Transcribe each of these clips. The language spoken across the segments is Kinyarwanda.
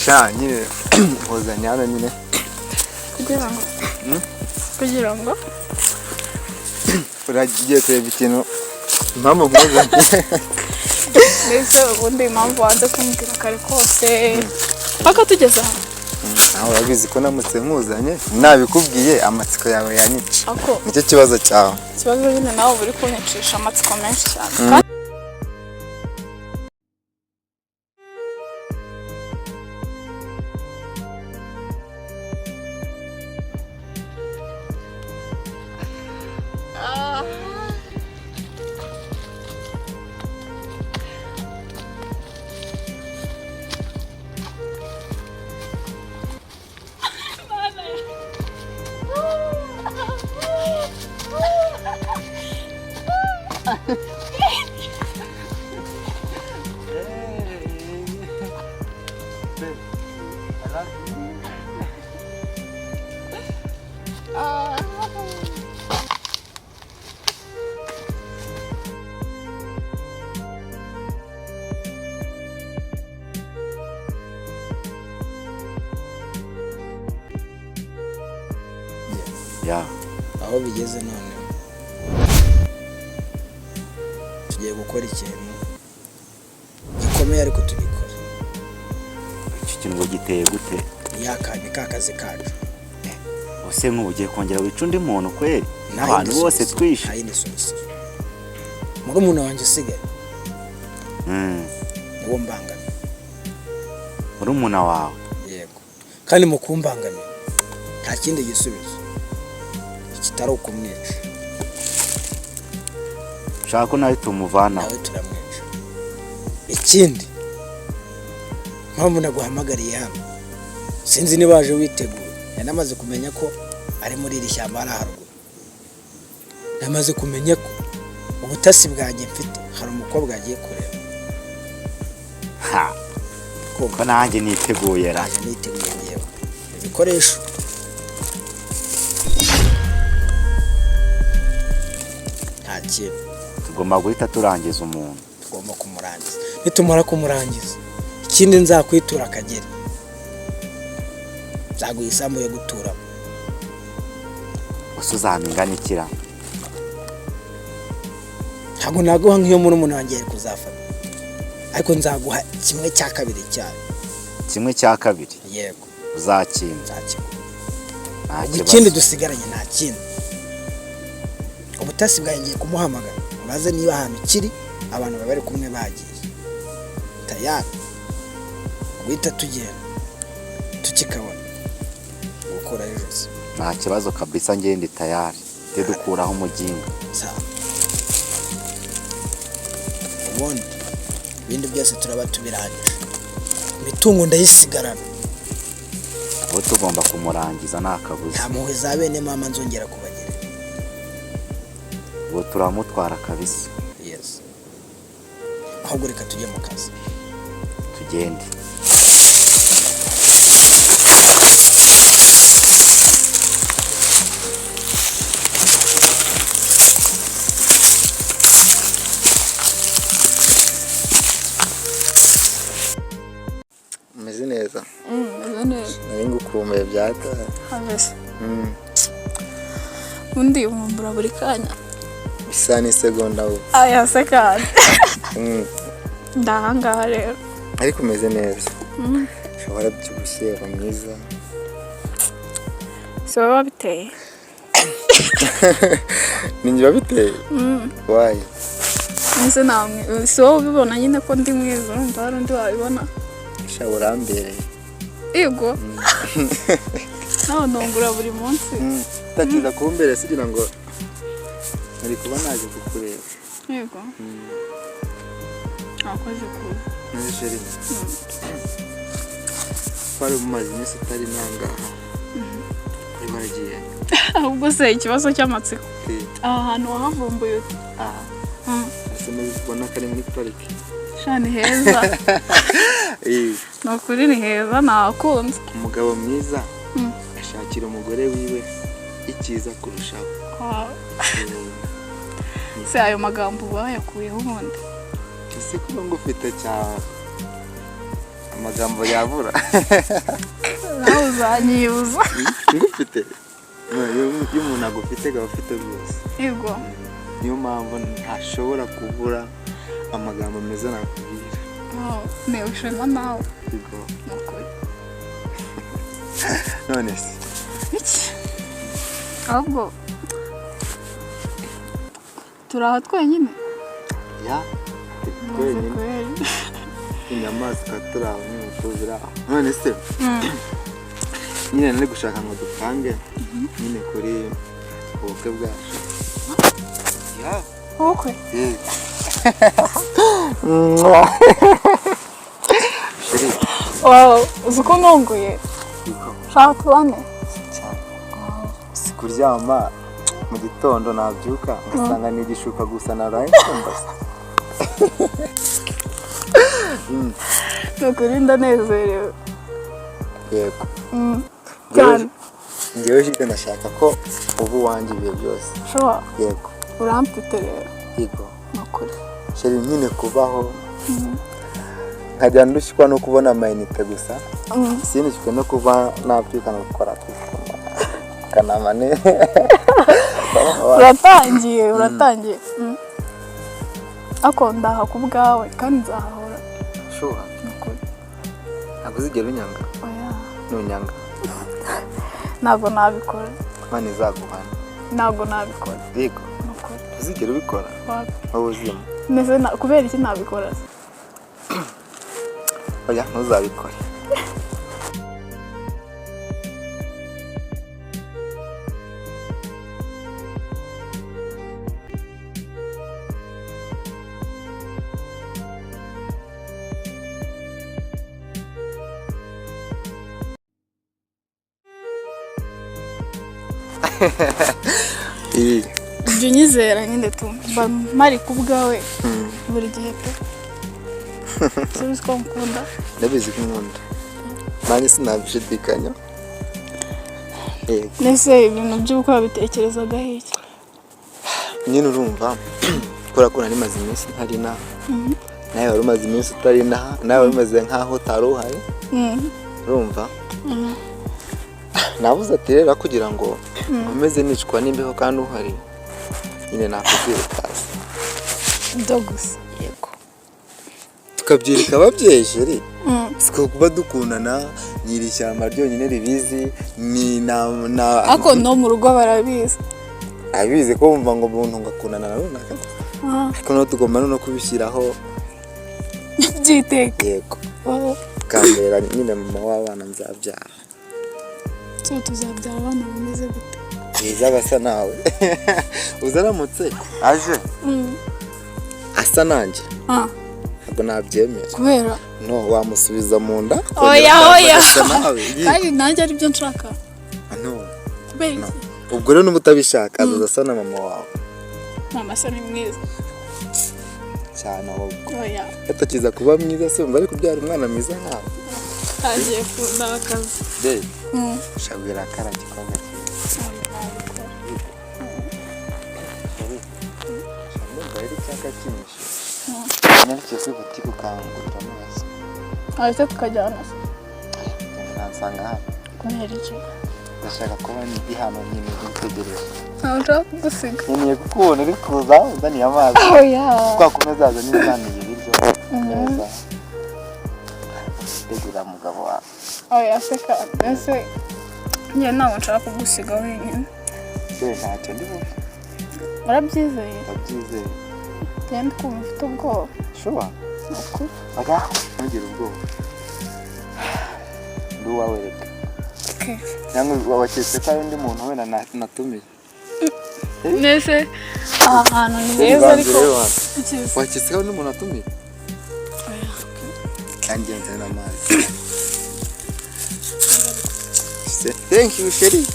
Sha nyine nkuzanye hano nyine Kugira ngo kugira ngo uragiye kureba ikintu, impamvu nkuzanye. Mbese ubundi impamvu wanze kumbwira kare kose paka tugeze hano? Nawe urabizi ko namutse nkuzanye nabikubwiye, amatsiko yawe yanyica. Ako. Nicyo kibazo cyawe. Ikibazo nyine nawe uba uri kunyicisha amatsiko menshi cyane. Ya. Aho bigeze noneho, tugiye gukora ikintu gikomeye, ariko tubikora. Icyo kintu ngo giteye gute? Ni ka kazi kacu. Use nk'ubu ugiye kongera wica undi muntu kweri? Nta Abantu yindi bose solution, twishe. nta yindi solution. Murumuna wanjye usigaye niwo mbangamira. Murumuna wawe? Yego, kandi mu kumbangamira nta kindi gisubizo kitari ukumwica. Ushaka ko nawe tumuvana? Nawe turamwica. Ikindi mpamvu naguhamagariye hano, sinzi niba waje witeguye. Namaze kumenya ko ari muri iri shyamba hariya haruguru. Namaze kumenya ko ubutasi bwanjye mfite, hari umukobwa yagiye kureba. Ha! Kumva. Ko nanjye niteguye ra? Naje niteguye ngewe ibikoresho. Nta kintu. Tugomba guhita turangiza umuntu. Tugomba kumurangiza. Nitumara kumurangiza, ikindi nzakwitura akagera, nzaguha isambu yo guturamo. Gusa uzampa ikira? Ntabwo naguha nk'iyo murumuna wanjye yari kuzafata, ariko nzaguha kimwe cya kabiri cyayo. Kimwe cya kabiri? Yego. Uzakimpa? Nzakiguha. Nta Ubwo ikindi kibazo. Dusigaranye nta kindi. Ubutasi bwanjye, ngiye kumuhamagara baze niba ahantu kiri abantu baba bari kumwe bagiye tayari guhita tugenda tukikabona gukuraho ijosi. Nta kibazo kabisa, ngende tayari tujye dukuraho umuginga. Sawa, ubundi ibindi byose turaba tubirangije, imitungo ndayisigarana. Ubu tugomba kumurangiza nta kabuza. Nta mpuhwe za bene mama nzongera kubagira. Ubu turamutwara kabisa. Yes, ahubwo reka tujye mu kazi. Tugende. Umeze neza? Meze neza. Nari ngukumbuye byataye. Habese. Ubundi nkumbura buri kanya. Bisa n'isegonda ubu. Aya se kandi. Ndahangaha rero. Ariko umeze neza, ushobora byibushye, uba mwiza. Si wowe wabiteye? Ni njye wabiteye? Wayi. Ese namwe si wowe ubibona nyine ko ndi mwiza, urumva hari undi wabibona? Sha, urambereye. Yego, nawe ntungura buri munsi. Utakiza kumbere sigira ngo nari kuba naje kukureba. Yego, wakoze kuza. Nzi chérie, wari umaze iminsi utari nangaha, uri waragiye? Ahubwo se ikibazo cy'amatsiko, aha hantu wahavumbuye ute? Aha? Ese ubona ko ari muri pariki? Sha, ni heza. Ni ukuri ni heza, nahakunze. Umugabo mwiza ashakira umugore wiwe icyiza kurushaho. Wow. Se ayo magambo uba wayakuyeho ubundi? Ese kuba ngufite cyane. Amagambo yabura. Nawe uzanyibuza. Ngufite. No, iyo umuntu agufite aba afite byose. Yego. Niyo mpamvu ntashobora kubura amagambo meza nakubwira. Oh, ntewe ishema nawe. Yego. Ni ukuri. None se Iki? Ahubwo turi aho twenyine. Ya, twenyine. Kweli. Inyamaswa turi aho n'inkoko ziri aho. None se nyine nari gushaka ngo dupange nyine kuri ubukwe bwacu. Ya. Ubukwe? Yego. Chérie. Wow, uzi ko ntunguye. Yego. Ushaka tubane? Cyane. Si kuryama mu gitondo nabyuka ngasanga ni igishuka gusa naraye nkumbaza. Ni ukuri ndanezerewe. Yego. Cyane. Njyewe jide ndashaka ko uba uwanjye ibihe byose. Sure. Yego. Uramfite rero. Yego. Ni ukuri. Chérie nyine kubaho nkajya ndushywa no kubona amayinite gusa. Sinishywe no kuba nabyuka ngakora kanama ne. Uratangiye, uratangiye. Ako ndaha ku bwawe kandi nzahahora. Sure. Ni ukuri. Ntabwo uzigera unyanga. Oya. Nunyanga. Ntabwo nabikora. Imana izaguhana. Ntabwo nabikora. Yego. Ni ukuri. Uzigera ubikora? Wapi. Wowe uzima. Mbese kubera iki nabikora se? Oya, ntuzabikore. Jya unyizera nyine tu mba mpari ku bwawe buri gihe pe. Subiza ko nkunda. Ndabizi ko nkunda. Nanjye sinabishidikanya. Yego. Nese ibintu by'ubukwe wabitekerezagaho iki? Nyine urumva kubera ko nari maze iminsi ntari inaha. Nawe wari umaze iminsi utari inaha, nawe wari umeze nkaho utari uhari. Urumva? Nabuze ati rero kugira ngo nkomeze nicwa n'imbeho kandi uhari, nyine nakubwira utazi. Ibyo gusa. Yego. Tukabyereka ababyeyi chérie. Siko kuba dukundana nyiri ishyamba ryonyine ribizi ni na Ako no mu rugo barabizi. Abizi ko bumva ngo umuntu ngakundana na runaka. Ariko no tugomba no kubishyiraho byiteka. Yego. Tukambera nyine mama w'abana nzabyara. So tuzabyara abana bameze gute? Beza basa nawe. Uzaramutse aje asa nanjye. Ntabwo nabyemera. Kubera no wamusubiza mu nda. Oya oya. Kandi nanjye ari byo nshaka. No. Kubera iki? Ubwo rero niba utabishaka azaza asa na mama wawe. Mama asa ni mwiza. Cyane ahubwo. Oya. Atakiza kuba mwiza se umva ari kubyara umwana mwiza nkawe. Agiye kundakaza. De. Shabwira kara gikombe cyiza. Ndumva rero icyaka kinyishe. Narikiye kuri butike ukangurira amazi. Ahita tukajyana se. Nansanga hano. Kubera iki? Ndashaka kuba ndi hano nyine ngutegereje. Ntabwo nshaka kugusiga. Nkeneye kukubona uri kuza uzaniye amazi. Oya. Kwa kumwe zaza n'izaniye ibiryo neza. Tegura mugabo wawe. Oya seka mbese njye ntabwo nshaka kugusiga wenyine. Dore ntacyo ndi bube. Urabyizeye? Ndabyizeye. Genda ukumva ufite ubwoba. Sure. Ukuri. Oya, ntugire ubwoba. Ndi uwawe reka. Okay. Cyangwa waketse ko hari undi muntu wenda natumiye. Mbese aha hantu ni heza ariko waketse ko hari undi muntu natumiye? Kandi nzana n'amazi. Thank you, Sherry.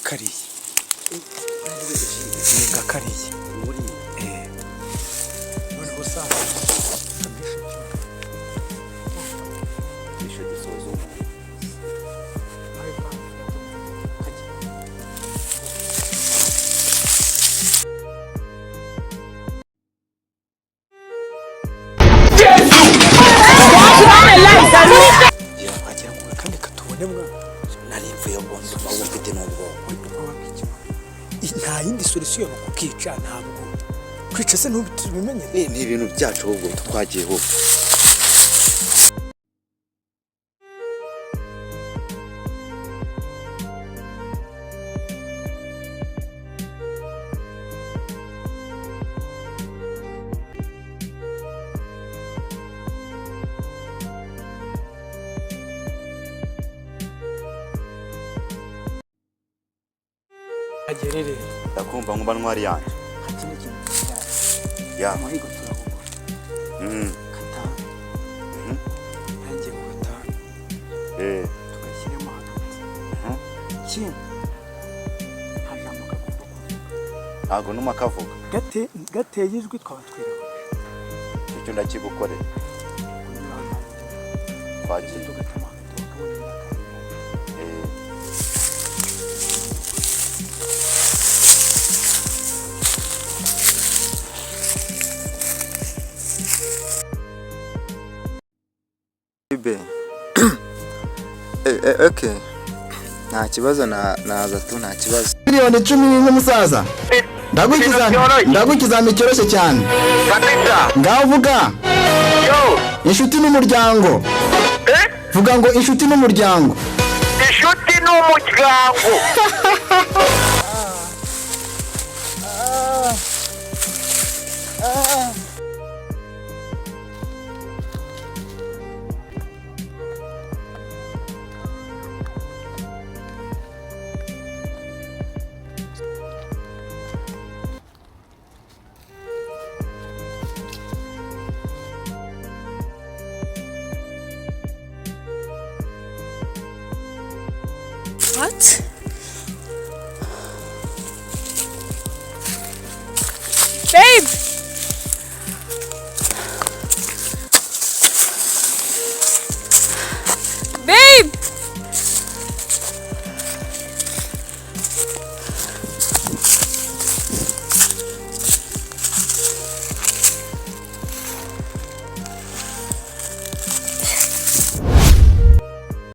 Kariye. Isi uyoboka ukica, ntabwo kwica se ntubimenye. Ni ibintu byacu, ahubwo twagiye ahubwo. Agerere. Ndakumva, nkuba ntwari yanjye. Ikindi kintu gisigaye, ya umuhigo turawubona. Gatanu. Ntangiye ku gatanu, tugashyiremo hagati. Ikindi, nta jambo kagomba kuvuga. Ntabwo numa kavuga. Gateye ijwi twaba twirabura. Icyo ndakigukorera. Kunyura aho ntangiye. Twagiye. Tugatema hagati bakabona imyaka. Be okay, nta kibazo, naza tu, nta kibazo. 10 miliyoni nk'umusaza, ndaguha ikizami cyoroshye cyane. Ngaho vuga inshuti n'umuryango, vuga ngo inshuti n'umuryango. Inshuti n'umuryango. What? Babe!